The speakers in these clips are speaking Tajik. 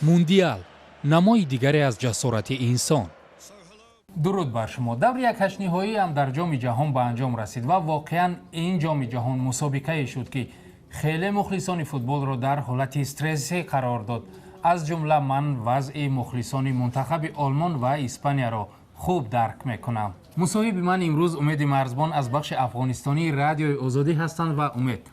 Мундиал намои дигаре аз ҷасорати инсон. Дуруд бар шумо. Даври якҳаштниҳоӣ ҳам дар Ҷоми ҷаҳон ба анҷом расид ва воқеан ин Ҷоми ҷаҳон мусобиқае шуд, ки хеле мухлисони футболро дар ҳолати стрессӣ қарор дод. Аз ҷумла ман вазъи мухлисони мунтахаби Олмон ва Испанияро хуб дарк мекунам. Мусоҳиби ман имрӯз Умеди Марзбон аз бахши афғонистонии Радиои Озодӣ ҳастанд. Ва Умед,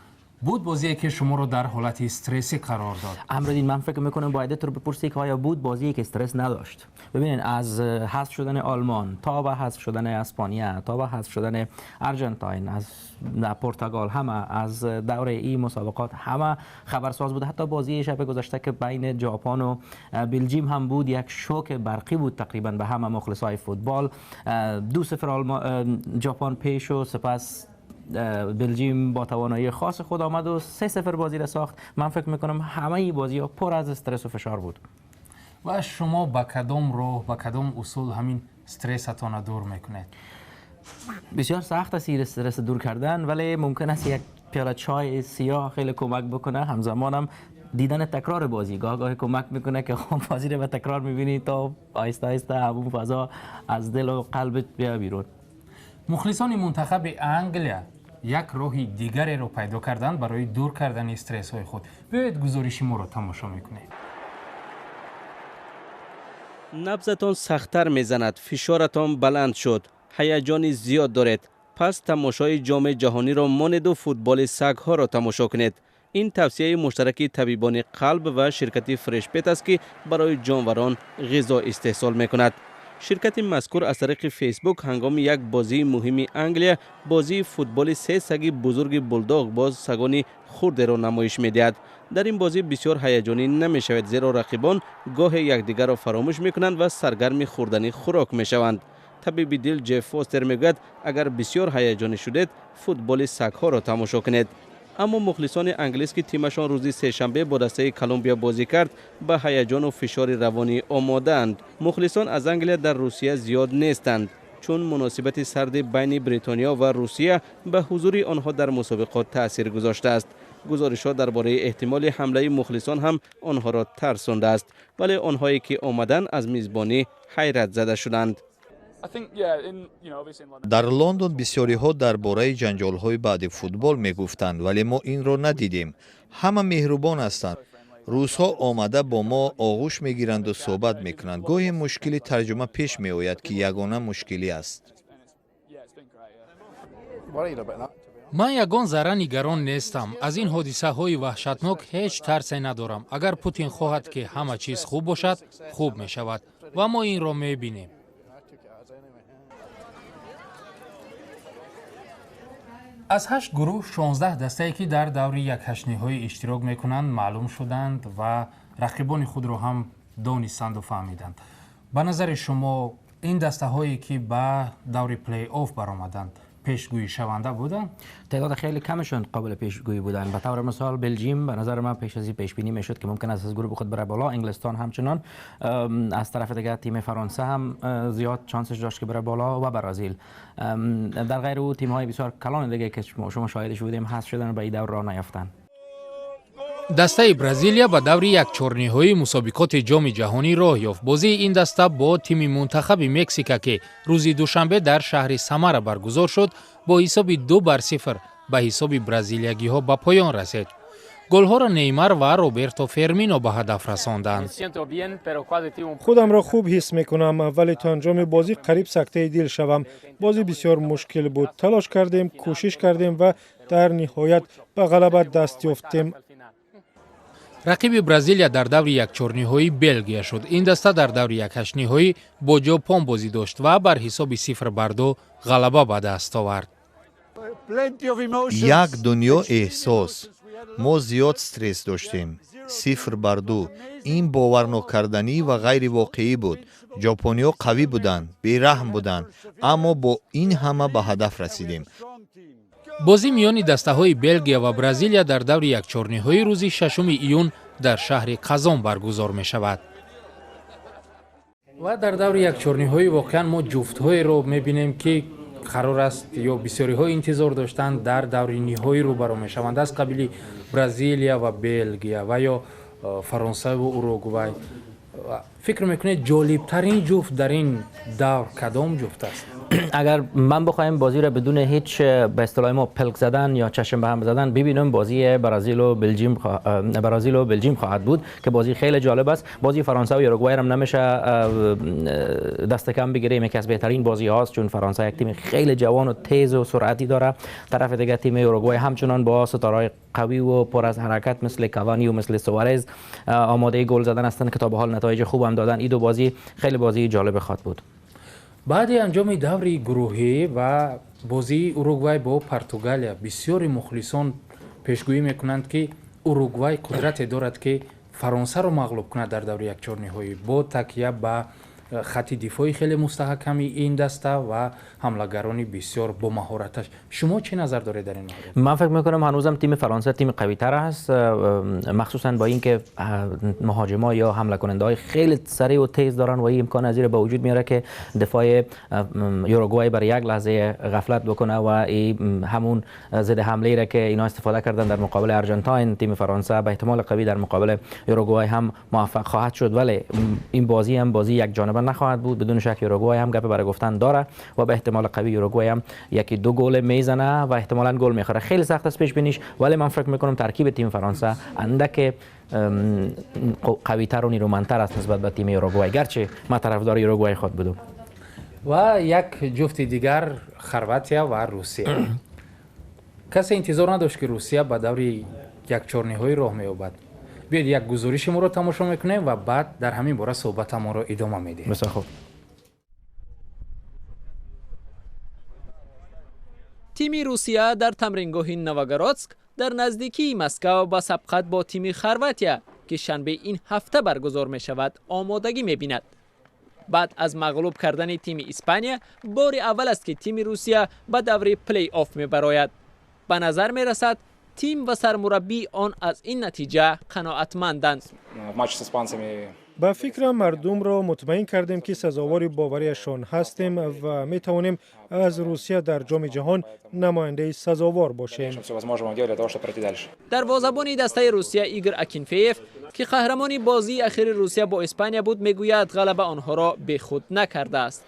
буд бозие, ки шуморо дар ҳолати стрессӣ қарор дод? امرالدین، من فکر میکنم باید تو بپرسی که آیا بود بازی که استرس نداشت. ببینین، از حذف شدن آلمان تا به حذف شدن اسپانیا تا به حذف شدن ارژانتین، از پرتغال، همه از دوره این مسابقات همه خبرساز بود. حتی بازی شب گذشته که بین ژاپن و بلژیم هم بود، یک شوک برقی بود تقریبا به همه مخلصای فوتبال. 2-0 ژاپن پیش و سپس بلژیم با توانایی خاص خود آمد و 3-0 بازی را ساخت. من فکر میکنم همه این بازی ها پر از استرس و فشار بود. و شما با کدام راه، با کدام اصول همین استرستان دور میکنید؟ بسیار سخت است این استرس دور کردن، ولی ممکن است یک پیاله چای سیاه خیلی کمک بکنه. همزمان هم دیدن تکرار بازی گاه گاهی کمک میکنه که خب بازی رو به تکرار میبینی تا آهسته آهسته همون فضا از دل و قلبت بیا بیرون. Мухлисони мунтахаби Англия як роҳи дигареро пайдо карданд барои дур кардани стрессҳои худ. Биёед, гузориши моро тамошо мекунед. Набзатон сахттар мезанад, фишоратон баланд шуд, ҳаяҷони зиёд доред. Пас тамошои Ҷоми ҷаҳониро монеду футболи сагҳоро тамошо кунед. Ин тавсияи муштараки табибони қалб ва ширкати Фрешпет аст, ки барои ҷонварон ғизо истеҳсол мекунад. Ширкати мазкур аз тариқи Фейсбук ҳангоми як бозии муҳими Англия бозии футболи се саги бузурги булдог бо сагони хурдеро намоиш медиҳад. Дар ин бозӣ бисёр ҳаяҷонӣ намешавед, зеро рақибон гоҳе якдигарро фаромӯш мекунанд ва саргарми хӯрдани хӯрок мешаванд. Табиби дил Ҷеф Фостер мегӯяд, агар бисёр ҳаяҷонӣ шудед, футболи сагҳоро тамошо кунед. Аммо мухлисони англис, ки тимашон рӯзи сешанбе бо дастаи Колумбия бозӣ кард, ба ҳаяҷону фишори равонӣ омодаанд. Мухлисон аз Англия дар Русия зиёд нестанд, чун муносибати сарди байни Бритониё ва Русия ба ҳузури онҳо дар мусобиқот таъсир гузоштааст. Гузоришҳо дар бораи эҳтимоли ҳамлаи мухлисон ҳам онҳоро тарсондааст, вале онҳое ки омаданд, аз мизбонӣ ҳайрат зада шуданд. Дар Лондон бисёриҳо дар бораи ҷанҷолҳои баъди футбол мегуфтанд, вале мо инро надидем. Ҳама меҳрубон ҳастанд. Русҳо омада бо мо оғӯш мегиранду суҳбат мекунанд. Гоҳе мушкили тарҷума пеш меояд, ки ягона мушкилӣ аст. Ман ягон зарра нигарон нестам. Аз ин ҳодисаҳои ваҳшатнок ҳеҷ тарсе надорам. Агар Путин хоҳад, ки ҳама чиз хуб бошад, хуб мешавад ва мо инро мебинем. Аз ҳашт гурӯҳ 16 дастае, ки дар даври якҳаштниҳоӣ иштирок мекунанд, маълум шуданд ва рақибони худро ҳам донистанду фаҳмиданд. Ба назари шумо, ин дастаҳое, ки ба даври плей-офф баромаданд, пешгӯишаванда буданд? تعداد خیلی کمشون قابل پیشگویی بودن. به طور مثال بلژیم به نظر من پیش از این پیش بینی میشد که ممکن است از گروه خود بره بالا. انگلستان همچنان. از طرف دیگه تیم فرانسه هم زیاد چانسش داشت که بره بالا و برازیل. در غیر او تیم های بسیار کلان دیگه که شما شاهدش بودیم حذف شدن و به این دور راه نیافتن. Дастаи Бразилия ба даври якчорниҳоии мусобиқоти Ҷоми ҷаҳонӣ роҳ ёфт. Бозии ин даста бо тими мунтахаби Мексика, ки рӯзи душанбе дар шаҳри Самара баргузор шуд, бо ҳисоби 2-0 ба ҳисоби бразилиягиҳо ба поён расид. Голҳоро Неймар ва Роберто Фермино ба ҳадаф расонданд. Худамро хуб ҳис мекунам, вале то анҷоми бозӣ қариб сактаи дил шавам. Бозӣ бисёр мушкил буд. Талош кардем, кӯшиш кардем ва дар ниҳоят ба ғалаба даст ёфтем. Рақиби Бразилия дар даври якчорниҳоӣ Белгия шуд. Ин даста дар даври якҳаштниҳоӣ бо Ҷопон бозӣ дошт ва бар ҳисоби 0-2 ғалаба ба даст овард. Як дунё эҳсос. Мо зиёд стресс доштем. 0-2, ин боварнокарданӣ ва ғайривоқеӣ буд. Ҷопониҳо қавӣ буданд, бераҳм буданд, аммо бо ин ҳама ба ҳадаф расидем. Бозӣ миёни дастаҳои Белгия ва Бразилия дар даври якчорниҳоӣ рӯзи 6 июн дар шаҳри Қазон баргузор мешавад. Ва дар даври якчорниҳоӣ воқеан мо ҷуфтҳоеро мебинем, ки қарор аст ё бисёриҳо интизор доштанд, дар даври ниҳоӣ рӯбаро мешаванд, аз қабили Бразилия ва Белгия ва ё Фаронса ва Уругвай. Фикр мекунед ҷолибтарин ҷуфт дар ин давр кадом ҷуфт аст? اگر من بخوایم بازی را بدون هیچ به اصطلاح ما پلک زدن یا چشم به هم زدن ببینم، بازی برازیل و بلجیم خواهد بود که بازی خیلی جالب است. بازی فرانسه و یوروگوئه هم نمیشه دست کم بگیریم، یکی از بهترین بازی هاست، چون فرانسه یک تیم خیلی جوان و تیز و سرعتی داره. طرف دیگه تیم یوروگوئه همچنان با ستارهای قوی و پر از حرکت مثل کاوانی و مثل سوارز آماده گل زدن هستند که تا به حال نتایج خوب هم دادن. این دو بازی خیلی بازی جالب خواهد بود. Баъди анҷоми даври гурӯҳӣ ва бозии Уругвай бо Португалия бисёри мухлисон пешгӯӣ мекунанд, ки Уругвай қудрате дорад, ки Фаронсаро мағлуб кунад дар даври якчорниҳоӣ бо такя ба хатти дифои хеле мустаҳками ин даста ва ҳамлагарони бисёр бомаҳораташ. Шумо чӣ назар доред дар ин маврид? من فکر میکنم هنوزم تیم فرانسه تیم قوی تر است، مخصوصا با اینکه مهاجما یا حمله کننده های خیلی سریع و تیز دارن و این امکان ازی به وجود میاره که دفاع یوروگوئه برای یک لحظه غفلت بکنه و این همون ضد حمله را که اینا استفاده کردن در مقابل ارژانتین، تیم فرانسه به احتمال قوی در مقابل یوروگوئه هم موفق خواهد شد. ولی این بازی هم بازی یک جانبه نخواهد بود. بدون شک یوروگوئه هم گپ برای گفتن داره و به احتمال قوی یوروگوئه هم یکی دو گل میزنه و احتمالاً گل میخوره. خیلی سخت است پیش بینیش، ولی من فکر میکنم ترکیب تیم فرانسه اندک قویتر و نیرومندتر است نسبت به تیم یوروگوئه، گرچه من طرفدار یوروگوئه خود بودم. Ва як ҷуфти дигар، Хорватия ва Русия. Касе интизор надошт, ки Русия ба даври якчорниҳоӣ роҳ меёбад. Биёед, як гузориши моро тамошо мекунем ва баъд дар ҳамин бора суҳбатамонро идома медиҳем. Бисёр хуб. Тими Русия дар тамрингоҳи Новогородск дар наздикии Москав ба сабқат бо тими Хорватия, ки шанбе ин ҳафта баргузор мешавад, омодагӣ мебинад. Баъд аз мағлуб кардани тими Испания бори аввал аст, ки тими Русия ба даври плей-офф мебарояд. Ба назар мерасад, тим ва сармураббии он аз ин натиҷа қаноатманданд. Ба фикрам, мардумро мутмаин кардем, ки сазовори боварияшон ҳастем ва метавонем аз Русия дар Ҷоми ҷаҳон намояндаи сазовор бошем. Дарвозабони дастаи Русия Игор Акинфеев, ки қаҳрамони бозии ахири Русия бо Испания буд, мегӯяд, ғалаба онҳоро бехуд накардааст.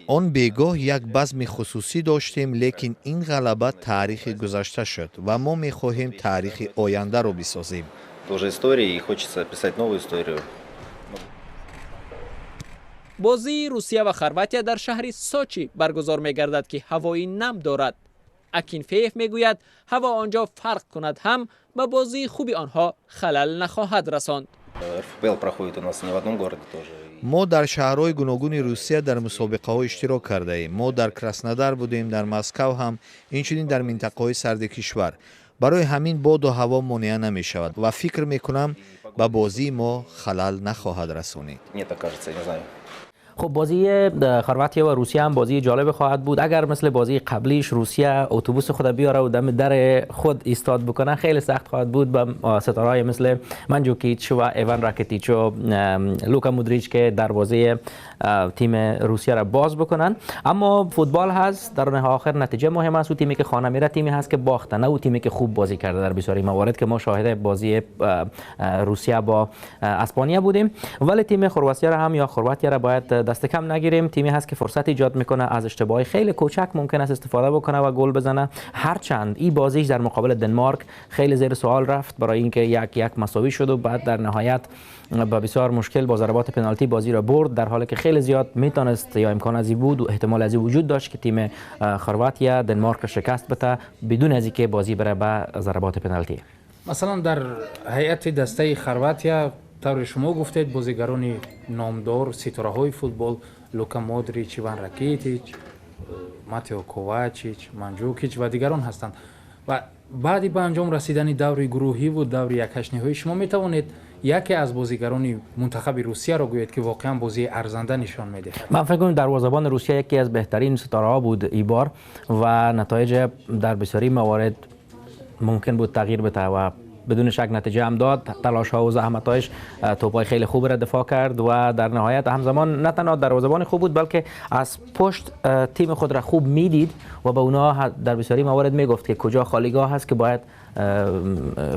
Он бегоҳ як базми хусусӣ доштем, лекин ин ғалаба таърихи гузашта шуд ва мо мехоҳем таърихи ояндаро бисозем. Тоже истории, и хочется писать новую историю. Бозии Русия ва Хорватия дар шаҳри Сочи баргузор мегардад, ки ҳавои нам дорад. Акинфеев мегӯяд, ҳаво он ҷо фарқ кунад ҳам, ба бозии хуби онҳо халал нахоҳад расонд. РФПЛ проходит у нас не в одном городе тоже. Мо дар шаҳрҳои гуногуни Русия дар мусобиқаҳо иштирок кардаем. Мо дар Краснодар будем, дар Москав ҳам, инчунин дар минтақаҳои сарди кишвар. Барои ҳамин боду ҳаво монеа намешавад ва фикр мекунам, ба бозии мо халал нахоҳад расонид. Мне так кажется, не знаю. خب، بازی خرواتیا و روسیه هم بازی جالب خواهد بود. اگر مثل بازی قبلیش روسیه اتوبوس خود بیاره و دم در خود ایستاد بکنه، خیلی سخت خواهد بود با ستارهای مثل منجوکیچ و ایوان راکتیچ و لوکا مودریچ که دروازه تیم روسیه را باز بکنن. اما فوتبال هست، در نهایت آخر نتیجه مهم است و تیمی که خانه میره تیمی هست که باخته، نه او تیمی که خوب بازی کرده. در بسیاری موارد که ما شاهد بازی روسیه با اسپانیا بودیم. ولی تیم خرواتیا را هم یا خرواتیا را باید دست کم نگیریم. تیمی هست که فرصت ایجاد میکنه، از اشتباهی خیلی کوچک ممکن است استفاده بکنه و گل بزنه. هرچند این بازیش در مقابل دنمارک خیلی زیر سوال رفت، برای اینکه 1-1 مساوی شد و بعد در نهایت با بسیار مشکل با ضربات پنالتی بازی را برد، در حالی که خیلی زیاد میتونست یا امکان ازی بود و احتمال ازی وجود داشت که تیم خرواتیا دنمارک را شکست بده بدون از اینکه بازی بره به ضربات پنالتی. مثلا در هیئت دسته خرواتیا، тавре шумо гуфтед، бозигарони номдор، ситораҳои футбол Лука Модрич، Иван Ракитич، Матео Ковачич، Манҷукич ва дигарон ҳастанд. Ва баъди ба анҷом расидани даври гурӯҳиву даври якҳаштниҳоӣ шумо метавонед яке аз бозигарони мунтахаби Русияро гӯед, ки воқеан бозии арзанда нишон медиҳад? Ман фикр кунам، дарвозабон Русия яке аз беҳтарин ситораҳо буд ин бор ва натоиҷ дар бисёри موارد ممکن بود تغییر بده و بدون شک نتیجه هم داد. تلاش ها و زحمتایش، توپای خیلی خوب را دفاع کرد و در نهایت همزمان نه تنها دروازه‌بان خوب بود، بلکه از پشت تیم خود را خوب میدید و به اونا در بسیاری موارد میگفت که کجا خالیگاه هست که باید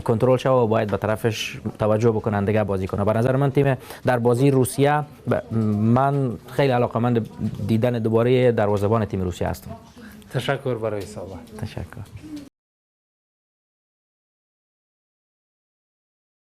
کنترل شود و باید به طرفش توجه بکنن دیگه بازی کنه. به نظر من تیم در بازی روسیه، من خیلی علاقمند دیدن دوباره دروازه‌بان تیم روسیه هستم. تشکر برای صحبت. تشکر.